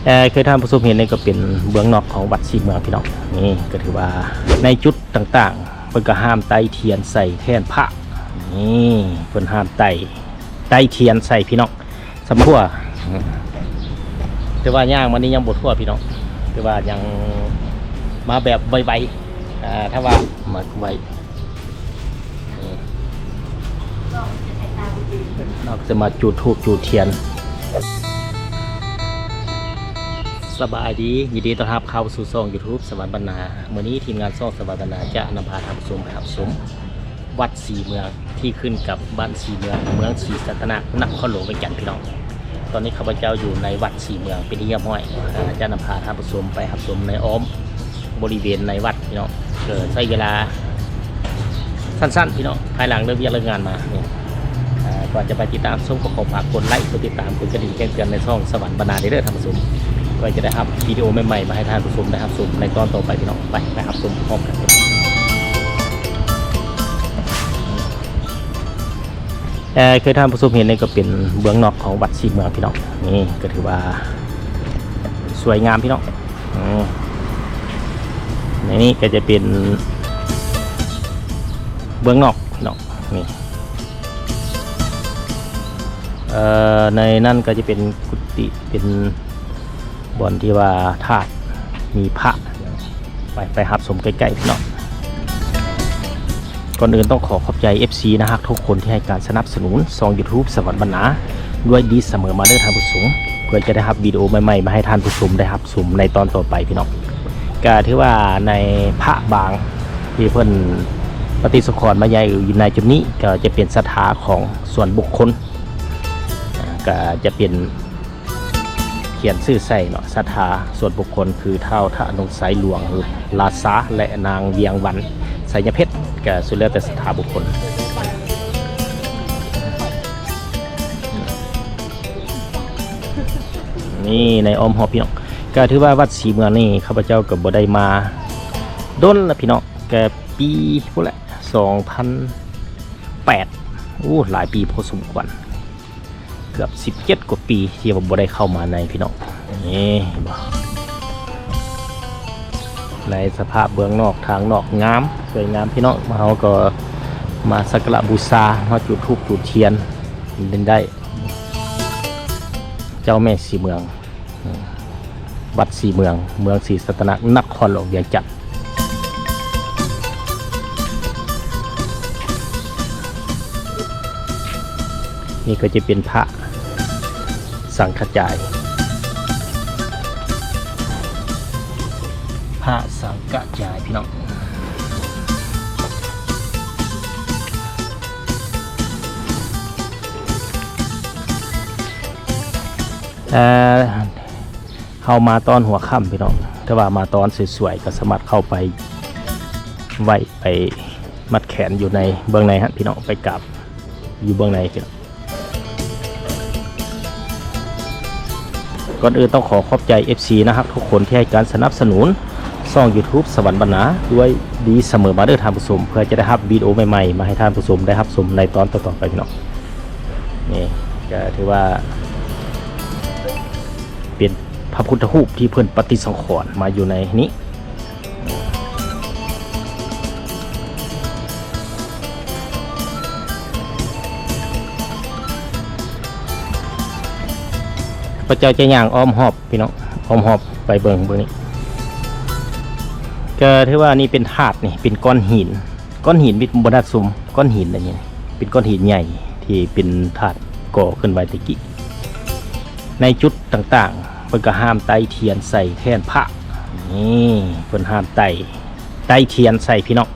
ແຕ່ຄືທ່ານຜູ້ຊົມເຫັນນີ້ກໍເປັນເບື້ອງນອກຂອງວັດສີເມືອງພີ່ນ້ອງ. ນີ້ກໍຖືວ່າໃນຈຸດຕ່າງໆ ເພິ່ນກໍຫ້າມໄຕ້ທຽນໃສ່ແທ່ນພະ. ນີ້ເພິ່ນຫ້າມໄຕ້ ໄຕ້ທຽນໃສ່ພີ່ນ້ອງ. ສຳລັວ ແຕ່ວ່າຍ່າງມານີ້ຍັງບໍ່ທົ່ວພີ່ນ້ອງ ແຕ່ວ່າຍັງມາແບບໄວໆ ອ່າ ຖ້າວ່າມາໄວ ເຮົາຈະມາຈູດທູບຈູດທຽນ. ສະບາຍດີ ຍິນດີຕ້ອນຮັບເຂົ້າສູ່ຊ່ອງ YouTube ສະຫວັນບັນນາ. ມື້ນີ້ທີມງານຊ່ອງສະຫວັນບັນນາຈະນຳພາທ່ານຜູ້ຊົມໄປຮັບຊົມວັດສີເມືອງ ທີ່ຂຶ້ນກັບບ້ານສີເມືອງ ເມືອງສີສັດຕະນາກ ນະຄອນຫຼວງວຽງຈັນ ພີ່ນ້ອງ. ຕອນນີ້ຂ້າພະເຈົ້າຢູ່ໃນວັດສີເມືອງເປັນທີ່ຮຽບຮ້ອຍ ຈະນຳພາທ່ານຜູ້ຊົມໄປຮັບຊົມໃນອ້ອມ ບໍລິເວນໃນວັດພີ່ນ້ອງ. ເອີ ໃຊ້ເວລາສັ້ນໆ ພີ່ນ້ອງ ພາຍຫຼັງເລີກວຽກເລີກງານມານີ້. ອ່າ ກ່ອນຈະໄປຕິດຕາມຊົມ ກໍຂໍຝາກກົດໄລ ກົດຕິດຕາມ ກົດກະດິ່ງແຈ້ງເຕືອນໃນຊ່ອງສະຫວັນບັນນາເດີ ທ່ານຜູ້ຊົມ ເພື່ອຈະໄດ້ຮັບວິດີໂອໃໝ່ໆ ມາໃຫ້ທ່ານຜູ້ຊົມໄດ້ຮັບຊົມໃນຕອນຕໍ່ໄປ ພີ່ນ້ອງ. ໄປ ໄປຮັບຊົມພ້ອມກັນ. ແຕ່ຄືທ່ານຜູ້ຊົມເຫັນນີ້ກໍເປັນເບື້ອງນອກຂອງວັດສີເມືອງພີ່ນ້ອງ. ນີ້ກໍຖືວ່າສວຍງາມພີ່ນ້ອງ. ອືມ ໃນນີ້ກໍຈະເປັນເບື້ອງນອກພີ່ນ້ອງ. ນີ້ ເອີ ໃນນັ້ນກໍຈະເປັນກຸຕິ ເປັນບ່ອນທີ່ວ່າທາດ ມີພະ. ໄປ ໄປຮັບຊົມໃກ້ໆ ພີ່ນ້ອງ. ກ່ອນອື່ນຕ້ອງຂໍຂອບໃຈ ເອັຟຊີ ນາຮັກທຸກຄົນທີ່ໃຫ້ການສະໜັບສະໜູນຊ່ອງ YouTube ສະຫວັນບັນນາດ້ວຍດີສະເໝີມາເດີທ່ານຜູ້ຊົມ ເພື່ອຈະໄດ້ຮັບວິດີໂອໃໝ່ໆ ມາໃຫ້ທ່ານຜູ້ຊົມໄດ້ຮັບຊົມໃນຕອນຕໍ່ໄປ ພີ່ນ້ອງ. ກະຖືວ່າໃນພະບາງທີ່ເພິ່ນປະຕິສັງຂອນມາໃຫຍ່ຢູ່ໃນຈຸດນີ້ ກໍຈະເປັນສັດທາຂອງສ່ວນບຸກຄົນ ກະຈະເປັນ ຂຽນຊື່ໃສ່ເນາະ ສັດທາສ່ວນບຸກຄົນ ຄືທ້າວທະນົງໄຊຫຼວງ ລາຊາ ແລະ ນາງວຽງວັນ ໄຊຍະເພັດ ກະສຸດແລ້ວແຕ່ສັດທາບຸກຄົນ. ນີ້ໃນອ້ອມຮອບ ພີ່ນ້ອງ ກະຖືວ່າວັດສີເມືອງນີ້ ຂ້າພະເຈົ້າກໍບໍ່ໄດ້ມາດົນລະ ພີ່ນ້ອງ ກະປີພຸ້ນແຫຼະ ສອງພັນແປດ ໂອ້ ຫຼາຍປີພໍສົມຄວນ. ເກືອບສິບເຈັດກວ່າປີທີ່ວ່າບໍ່ໄດ້ເຂົ້າມາໃນ ພີ່ນ້ອງ. ນີ້ເຫັນບໍ່ ໃນສະພາບເບື້ອງນອກ ທາງນອກງາມ ສວຍງາມ ພີ່ນ້ອງ. ເຮົາກໍມາສັກກາລະບູຊາ ມາຈູດທູບຈູດທຽນ ເຫັນໄດ້ ເຈົ້າແມ່ສີເມືອງ ວັດສີເມືອງ ເມືອງສີສັດຕະນາກ ນະຄອນຫຼວງວຽງຈັນ. ນີ້ກໍຈະເປັນພະສັງກະຈາຍ ພະສັງກະຈາຍ ພີ່ນ້ອງ. ເອີ ເຮົາມາຕອນຫົວຄ່ຳ ພີ່ນ້ອງ ແຕ່ວ່າມາຕອນສວຍໆ ກໍສາມາດເຂົ້າໄປໄຫວ້ ໄປມັດແຂນຢູ່ໃນເບື້ອງໃນຫັ້ນ ພີ່ນ້ອງ ໄປກາບຢູ່ເບື້ອງໃນ ພີ່ນ້ອງ. ກ່ອນອື່ນຕ້ອງຂໍຂອບໃຈ ເອັຟຊີ ນາຮັກທຸກຄົນທີ່ໃຫ້ການສະໜັບສະໜູນຊ່ອງ YouTube ສະຫວັນບັນນາດ້ວຍດີສະເໝີມາເດີທ່ານຜູ້ຊົມ ເພື່ອຈະໄດ້ຮັບວິດີໂອໃໝ່ໆ ມາໃຫ້ທ່ານຜູ້ຊົມໄດ້ຮັບຊົມໃນຕອນຕໍ່ໆໄປ ພີ່ນ້ອງ. ນີ້ກໍຖືວ່າເປັນພະພຸດທະຮູບທີ່ເພິ່ນປະຕິສັງຂອນມາຢູ່ໃນນີ້. ຂ້າພະເຈົ້າຈະຍ່າງອ້ອມຮອບ ພີ່ນ້ອງ ອ້ອມຮອບໄປເບິ່ງ ເບິ່ງນີ້ ກໍຖືວ່ານີ້ເປັນທາດ ນີ້ເປັນກ້ອນຫີນ ກ້ອນຫີນ ບໍ່ໄດ້ຊຸມ ກ້ອນຫີນອັນນີ້ ເປັນກ້ອນຫີນໃຫຍ່ທີ່ເປັນທາດກໍ່ຂຶ້ນໄວ້ແຕ່ກີ້. ໃນຈຸດຕ່າງໆ ເພິ່ນກໍຫ້າມໄຕ້ທຽນໃສ່ແທ່ນພະ. ນີ້ເພິ່ນຫ້າມໄຕ້ ໄຕ້ທຽນໃສ່ ພີ່ນ້ອງ.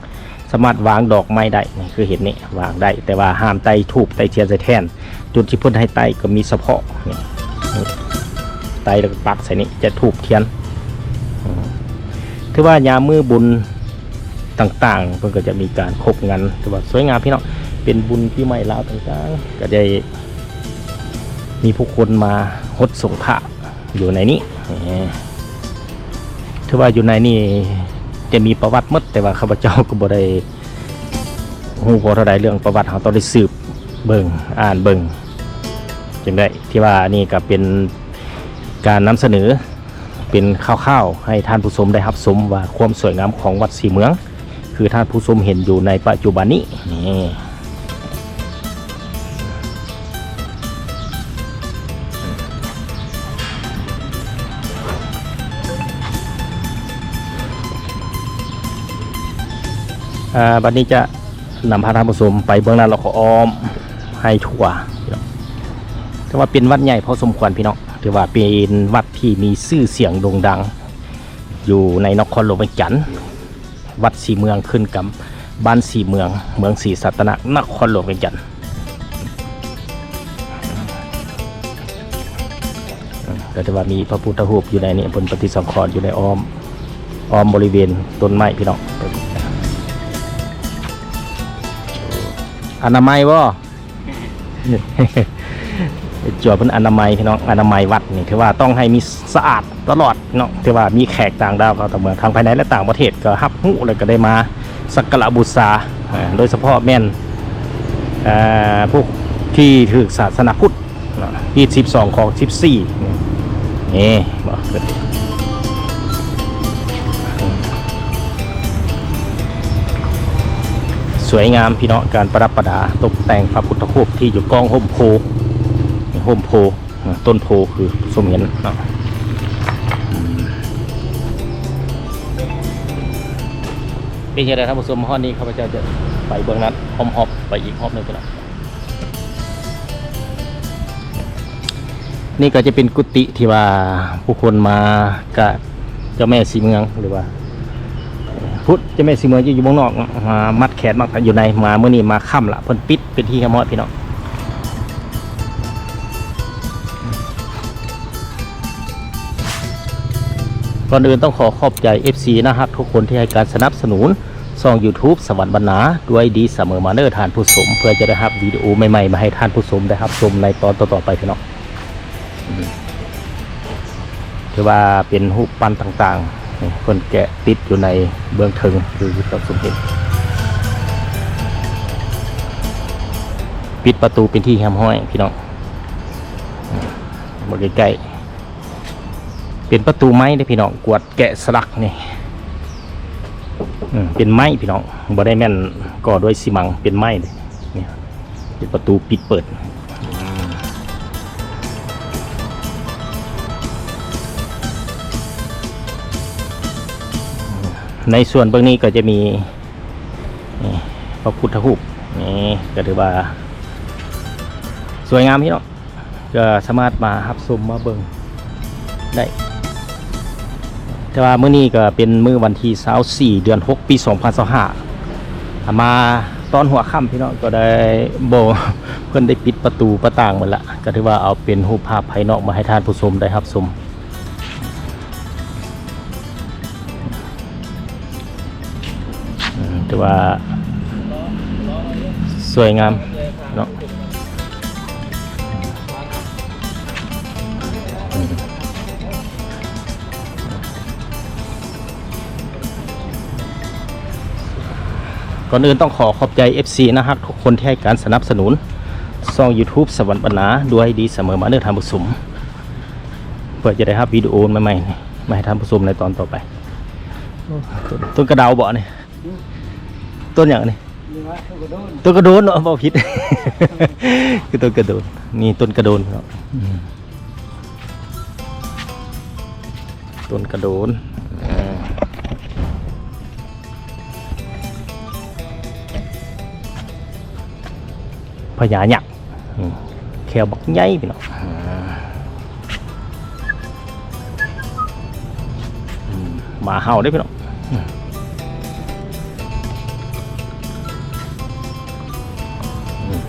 ສາມາດວາງດອກໄມ້ໄດ້ ນີ້ຄືເຫັນນີ້ ວາງໄດ້ ແຕ່ວ່າຫ້າມໄຕ້ທູບໄຕ້ທຽນໃສ່ແທ່ນ. ຈຸດທີ່ເພິ່ນໃຫ້ໄຕ້ກໍມີສະເພາະນີ້ ໄຕ້ແລ້ວກໍປັກໃສ່ນີ້ ຈະທູບທຽນ. ອືມ ຖືວ່າຍາມມື້ບຸນຕ່າງໆ ເພິ່ນກໍຈະມີການຄົບງັນ ຖືວ່າສວຍງາມ ພີ່ນ້ອງ. ເປັນບຸນປີໃໝ່ລາວຕ່າງໆ ກໍໄດ້ມີຜູ້ຄົນມາຫົດສົງພະ ຢູ່ໃນນີ້ ຖືວ່າຢູ່ໃນນີ້ຈະມີປະຫວັດໝົດ ແຕ່ວ່າຂ້າພະເຈົ້າກໍບໍ່ໄດ້ຮູ້ພໍເທົ່າໃດເລື່ອງປະຫວັດ. ເຮົາຕ້ອງໄດ້ສືບເບິ່ງ ອ່ານເບິ່ງ ຈັ່ງໄດ້. ທີ່ວ່ານີ້ກໍເປັນການນຳສະເໜີ ເປັນຂ່າວໆໃຫ້ທ່ານຜູ້ຊົມໄດ້ຮັບຊົມວ່າຄວາມສວຍງາມຂອງວັດສີເມືອງ ຄືທ່ານຜູ້ຊົມເຫັນຢູ່ໃນປັດຈຸບັນນີ້ ນີ້ ອ່າ ບັດນີ້ຈະນຳພາທ່ານຜູ້ຊົມໄປເບື້ອງໜ້າ ແລ້ວກໍອ້ອມໃຫ້ທົ່ວ ຖືວ່າເປັນວັດໃຫຍ່ພໍສົມຄວນພີ່ນ້ອງ ຖືວ່າເປັນວັດທີ່ມີຊື່ສຽງໂດ່ງດັງຢູ່ໃນນະຄອນຫຼວງວຽງຈັນ. ວັດສີເມືອງ ຂຶ້ນກັບບ້ານສີເມືອງ ເມືອງສີສັດຕະນາກ ນະຄອນຫຼວງວຽງຈັນ. ກໍຖືວ່າມີພະພຸດທະຮູບຢູ່ໃນນີ້ ເພິ່ນປະຕິສັງຂອນຢູ່ໃນອ້ອມ ອ້ອມບໍລິເວນຕົ້ນໄມ້ພີ່ນ້ອງ. ອະນາໄມບໍ່? ຈົວເພິ່ນອະນາໄມພີ່ນ້ອງ ອະນາໄມວັດນີ້ຖືວ່າຕ້ອງໃຫ້ມີສະອາດຕະຫຼອດເນາະ ຖືວ່າມີແຂກຕ່າງດ້າວເຂົ້າມາ ທັງພາຍໃນ ແລະ ຕ່າງປະເທດ ກໍຮັບຮູ້ ແລະ ກໍໄດ້ມາສັກກາລະບູຊາ ໂດຍສະເພາະແມ່ນ ເອີ ພວກທີ່ຖືກສາສະໜາພຸດ ຮີດສິບສອງ ຄອງສິບສີ່ ນີ້ ນີ້ ສວຍງາມພີ່ນ້ອງ ການປະດັບປະດາຕົກແຕ່ງພະພຸດທະຮູບທີ່ຢູ່ກ້ອງຮົ່ມໂພ ຮົ່ມໂພ ຕົ້ນໂພຄືສົມເຫັນເນາະ. ເປັນຈັ່ງໃດທ່ານຜູ້ຊົມ ຮອດນີ້ຂ້າພະເຈົ້າຈະໄປເບື້ອງນັ້ນ ອ້ອມຮອບໄປອີກຮອບໜຶ່ງພີ່ນ້ອງ. ນີ້ກໍຈະເປັນກຸຕິທີ່ວ່າຜູ້ຄົນມາກາບເຈົ້າແມ່ສີເມືອງ ຫຼືວ່າພຸດເຈົ້າແມ່ສີເມືອງຢູ່ ຢູ່ເມືອງນອກເນາະ ມາມັດແຂນມັດຢູ່ໃນ ມາມື້ນີ້ມາຄ່ຳລະ ເພິ່ນປິດເປັນທີ່ຮຽບຮ້ອຍພີ່ນ້ອງ. ກ່ອນອື່ນຕ້ອງຂໍຂອບໃຈເອັຟຊີໜ້າຮັກທຸກຄົນທີ່ໃຫ້ການສະໜັບສະໜູນ ຊ່ອງຢູທູບສະຫວັນບັນນາດ້ວຍດີສະເໝີມາເດີທ່ານຜູ້ຊົມ ເພື່ອຈະໄດ້ຮັບວິດີໂອໃໝ່ໆມາໃຫ້ທ່ານຜູ້ຊົມໄດ້ຮັບຊົມໃນຕອນຕໍ່ໆໄປພີ່ນ້ອງ. ອືມ ຖືວ່າເປັນຮູບປັ້ນຕ່າງໆ ເພິ່ນແກະຕິດຢູ່ໃນເບື້ອງເທິງ ຄືທີ່ທ່ານຜູ້ຊົມເຫັນ ປິດປະຕູເປັນທີ່ຮຽບຮ້ອຍພີ່ນ້ອງ. ອືມ ເບິ່ງໃກ້ໆ ເປັນປະຕູໄມ້ເດ້ພີ່ນ້ອງ ກວດແກະສະຫຼັກນີ້ ອືມ ເປັນໄມ້ພີ່ນ້ອງ ບໍ່ໄດ້ແມ່ນກໍ່ດ້ວຍຊີມັງ ເປັນໄມ້ເດ້ ນີ້ ເປັນປະຕູປິດເປີດ. ໃນສ່ວນເບື້ອງນີ້ກໍຈະມີ ນີ້ ພະພຸດທະຮູບ ນີ້ ກໍຖືວ່າສວຍງາມພີ່ນ້ອງ. ກໍສາມາດມາຮັບຊົມມາເບິ່ງໄດ້ ແຕ່ວ່າມື້ນີ້ກໍເປັນມື້ວັນທີຊາວສີ່ ເດືອນຫົກ ປີສອງພັນຊາວຫ້າ ມາຕອນຫົວຄ່ຳພີ່ນ້ອງ ກໍໄດ້ບໍ່ ເພິ່ນໄດ້ປິດປະຕູປະຕ່າງໝົດລະ ກໍຖືວ່າເອົາເປັນຮູບພາບພາຍນອກມາໃຫ້ທ່ານຜູ້ຊົມໄດ້ຮັບຊົມ. ອືມ ຖືວ່າສວຍງາມເນາະ ອືມ ກ່ອນອື່ນຕ້ອງຂໍຂອບໃຈເອັຟຊີໜ້າຮັກທຸກຄົນທີ່ໃຫ້ການສະໜັບສະໜູນຊ່ອງຢູທູບສະຫວັນບັນນາດ້ວຍດີສະເໝີມາເດີທ່ານຜູ້ຊົມ ເພື່ອຈະໄດ້ຮັບວິດີໂອໃໝ່ໆ ມາໃຫ້ທ່ານຜູ້ຊົມໃນຕອນຕໍ່ໄປ. ຕົ້ນ ຕົ້ນກະເດົາບໍ່ນີ້? ຕົ້ນຫຍັງນີ້? ຕົ້ນກະໂດນເນາະ ເວົ້າຜິດ ຄືຕົ້ນກະໂດນ ນີ້ຕົ້ນກະໂດນເນາະ ອືມ ຕົ້ນກະໂດນ ເອີ ພະຍາຍັກ ອືມ ແຂ້ວບັກໃຫຍ່ພີ່ນ້ອງ ອືມ ໝາເຫົ່າເດ້ພີ່ນ້ອງ ອືມ ອືມ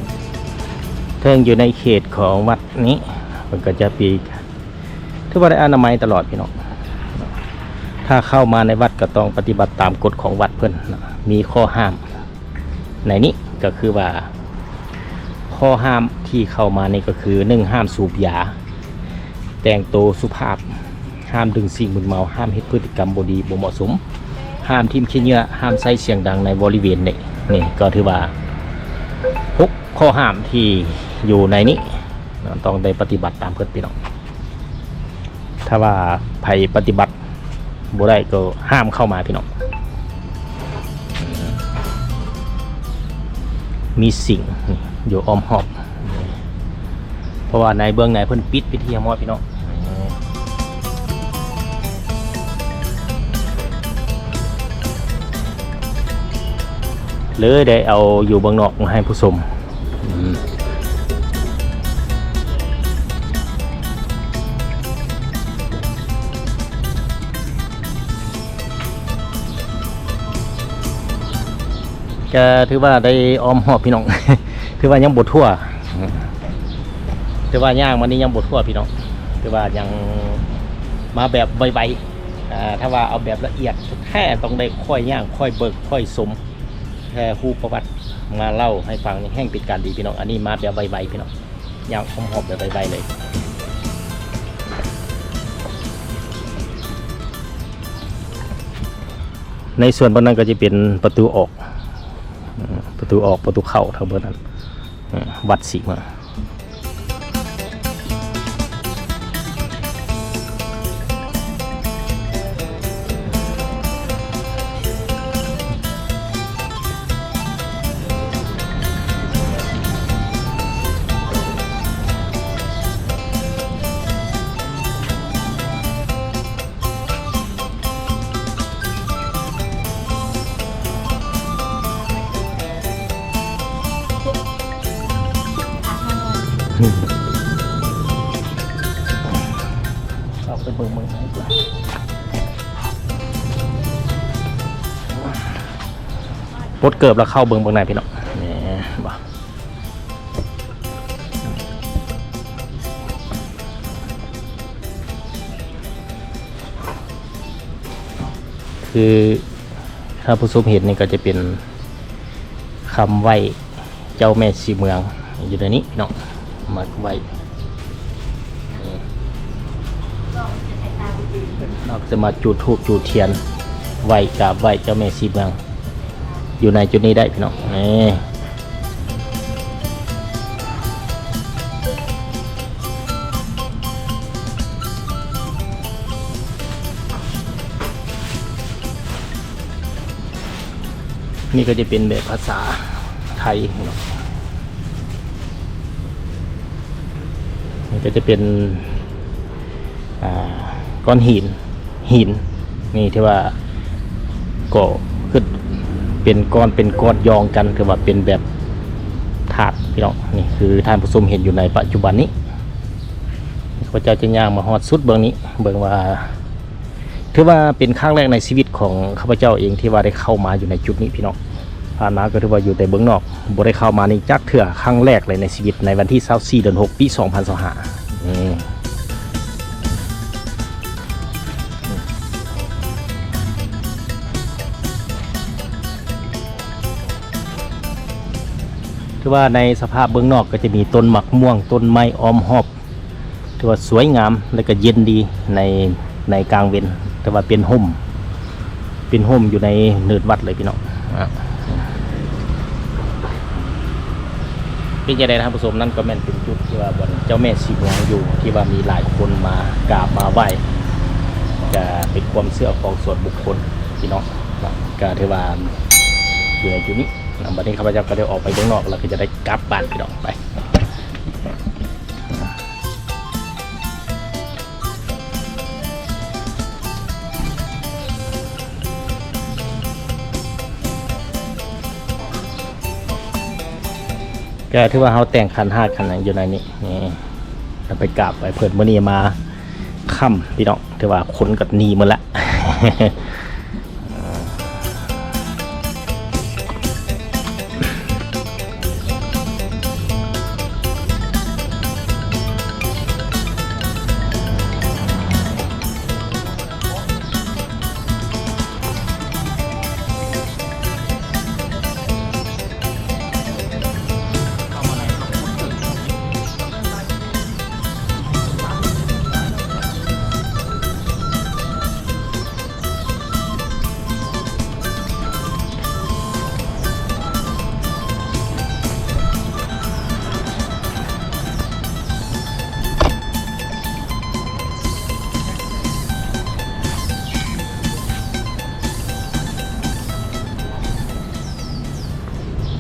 ເຖິງຢູ່ໃນເຂດຂອງວັດນີ້ ເພິ່ນກໍຈະປີ ຖືວ່າໄດ້ອະນາໄມຕະຫຼອດພີ່ນ້ອງ ຖ້າເຂົ້າມາໃນວັດກໍຕ້ອງປະຕິບັດຕາມກົດຂອງວັດເພິ່ນ ມີຂໍ້ຫ້າມ ໃນນີ້ກໍຄືວ່າ ຂໍ້ຫ້າມທີ່ເຂົ້າມານີ້ກໍຄື ໜຶ່ງ ຫ້າມສູບຢາ, ແຕ່ງໂຕສຸພາບ, ຫ້າມດຶງສິ່ງມຶນເມົາ, ຫ້າມເຮັດພຶດຕິກຳບໍ່ດີບໍ່ເໝາະສົມ, ຫ້າມຖິ້ມຂີ້ເຫຍື້ອ, ຫ້າມໃຊ້ສຽງດັງໃນບໍລິເວນນີ້. ນີ້ກໍຖືວ່າຫົກຂໍ້ຫ້າມທີ່ຢູ່ໃນນີ້ ຕ້ອງໄດ້ປະຕິບັດຕາມເພິ່ນພີ່ນ້ອງ. ຖ້າວ່າໃຜປະຕິບັດບໍ່ໄດ້ກໍຫ້າມເຂົ້າມາພີ່ນ້ອງ. ມີສິງຢູ່ອ້ອມຮອບ ເພາະວ່າໃນເບື້ອງໃນເພິ່ນປິດເປັນທີ່ຮຽບຮ້ອຍພີ່ນ້ອງ. ເລີຍໄດ້ເອົາຢູ່ເບື້ອງນອກມາໃຫ້ຜູ້ຊົມ. ກະຖືວ່າໄດ້ອ້ອມຮອບພີ່ນ້ອງ ຖືວ່າຍັງບໍ່ທົ່ວ ຖືວ່າຍ່າງມານີ້ຍັງບໍ່ທົ່ວພີ່ນ້ອງ ຖືວ່າຍັງມາແບບໄວໆ. ອ່າ ຖ້າວ່າເອົາແບບລະອຽດແທ້ ຕ້ອງໄດ້ຄ່ອຍຍ່າງ ຄ່ອຍເບິ່ງ ຄ່ອຍຊົມ ແຕ່ຮູ້ປະຫວັດມາເລົ່າໃຫ້ຟັງນີ້ແຮ່ງເປັນການດີພີ່ນ້ອງ. ອັນນີ້ມາແບບໄວໆພີ່ນ້ອງ ຍ່າງອ້ອມຮອບແບບໄວໆເລີຍ. ໃນສ່ວນເບື້ອງນັ້ນກໍຈະເປັນປະຕູອອກ ປະຕູອອກ ປະຕູເຂົ້າ ທາງເບື້ອງນັ້ນ ວັດສີເມືອງ. ເຂົ້າໄປເບິ່ງເບິ່ງໃນກວ່າ ປົດເກີບແລ້ວເຂົ້າເບິ່ງເບິ່ງໃນພີ່ນ້ອງ ແມ່ນບໍ່? ຄືຖ້າຜູ້ຊົມເຫັນນີ້ກໍຈະເປັນຄຳໄຫວ້ເຈົ້າແມ່ສີເມືອງ ຢູ່ໃນນີ້ເນາະ ມາໄຫວ້ ເຮົາກໍຈະມາຈູດທູບຈູດທຽນໄຫວ້ ກາບໄຫວ້ເຈົ້າແມ່ສີເມືອງ ຢູ່ໃນຈຸດນີ້ໄດ້ພີ່ນ້ອງ ນີ້. ນີ້ກໍຈະເປັນແບບພາສາໄທເນາະ ນີ້ກໍຈະເປັນ ອ່າ ກ້ອນຫີນ ຫີນນີ້ທີ່ວ່າກໍຄືເປັນກ້ອນ ເປັນກ້ອນຢອງກັນ ຖືວ່າເປັນແບບທາດພີ່ນ້ອງ. ນີ້ຄືທ່ານຜູ້ຊົມເຫັນຢູ່ໃນປັດຈຸບັນນີ້ ຂ້າພະເຈົ້າຈະຍ່າງມາຮອດສຸດເບື້ອງນີ້ ເບິ່ງວ່າ ຖືວ່າເປັນຄັ້ງແລກໃນຊີວິດຂອງຂ້າພະເຈົ້າເອງທີ່ວ່າໄດ້ເຂົ້າມາຢູ່ໃນຈຸດນີ້ພີ່ນ້ອງ. ຜ່ານມາກໍຖືວ່າຢູ່ແຕ່ເບື້ອງນອກ ບໍ່ໄດ້ເຂົ້າມານີ້ຈັກເທື່ອ ຄັ້ງແລກເລີຍໃນຊີວິດ ໃນວັນທີຊາວສີ່ ເດືອນຫົກ ປີສອງພັນຊາວຫ້າ ອືມ ຖືວ່າໃນສະພາບເບື້ອງນອກກໍຈະມີຕົ້ນໝາກມ່ວງ ຕົ້ນໄມ້ອ້ອມຮອບ ຖືວ່າສວຍງາມ ແລະກໍເຢັນດີໃນ ໃນກາງເວັນ ແຕ່ວ່າເປັນຮົ່ມ ເປັນຮົ່ມຢູ່ໃນເນີດວັດເລີຍພີ່ນ້ອງ. ເປັນຈັ່ງໃດທ່ານຜູ້ຊົມ? ນັ້ນກໍແມ່ນເປັນຈຸດທີ່ວ່າບ່ອນເຈົ້າແມ່ສີເມືອງຢູ່ ທີ່ວ່າມີຫຼາຍຄົນມາກາບມາໄຫວ້ ກະເປັນຄວາມເຊື່ອຂອງສ່ວນບຸກຄົນພີ່ນ້ອງ. ກະຖືວ່າຢູ່ໃນຈຸດນີ້ ບັດນີ້ຂ້າພະເຈົ້າກໍໄດ້ອອກໄປເບື້ອງນອກ ແລ້ວກໍຈະໄດ້ກັບບ້ານພີ່ນ້ອງ ໄປ. ກໍຖືວ່າເຮົາແຕ່ງຂັນຫ້າຂັນຫຍັງຢູ່ໃນນີ້ ນີ້ ໄປກາບໄຫວ້ເພິ່ນ. ມື້ນີ້ມາຄ່ຳພີ່ນ້ອງ ຖືວ່າຄົນກໍໜີໝົດລະ.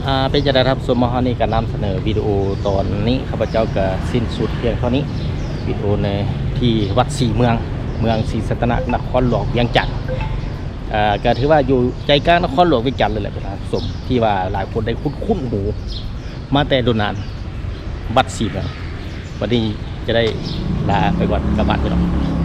ອ່າ ເປັນຈັ່ງໃດທ່ານຜູ້ຊົມ ມາຮອດນີ້ກໍນຳສະເໜີວິດີໂອຕອນນີ້ ຂ້າພະເຈົ້າກໍສິ້ນສຸດພຽງເທົ່ານີ້ ວິດີໂອໃນທີ່ວັດສີເມືອງ ເມືອງສີສັດຕະນາກ ນະຄອນຫຼວງວຽງຈັນ ອ່າ ກໍຖືວ່າຢູ່ໃຈກາງນະຄອນຫຼວງວຽງຈັນເລີຍແຫຼະທ່ານຜູ້ຊົມ ທີ່ວ່າຫຼາຍຄົນໄດ້ຄຸ້ນໆຫູມາແຕ່ດົນນານ ວັດສີເມືອງ. ບັດນີ້ຈະໄດ້ລາໄປກ່ອນ ກັບບ້ານພີ່ນ້ອງ.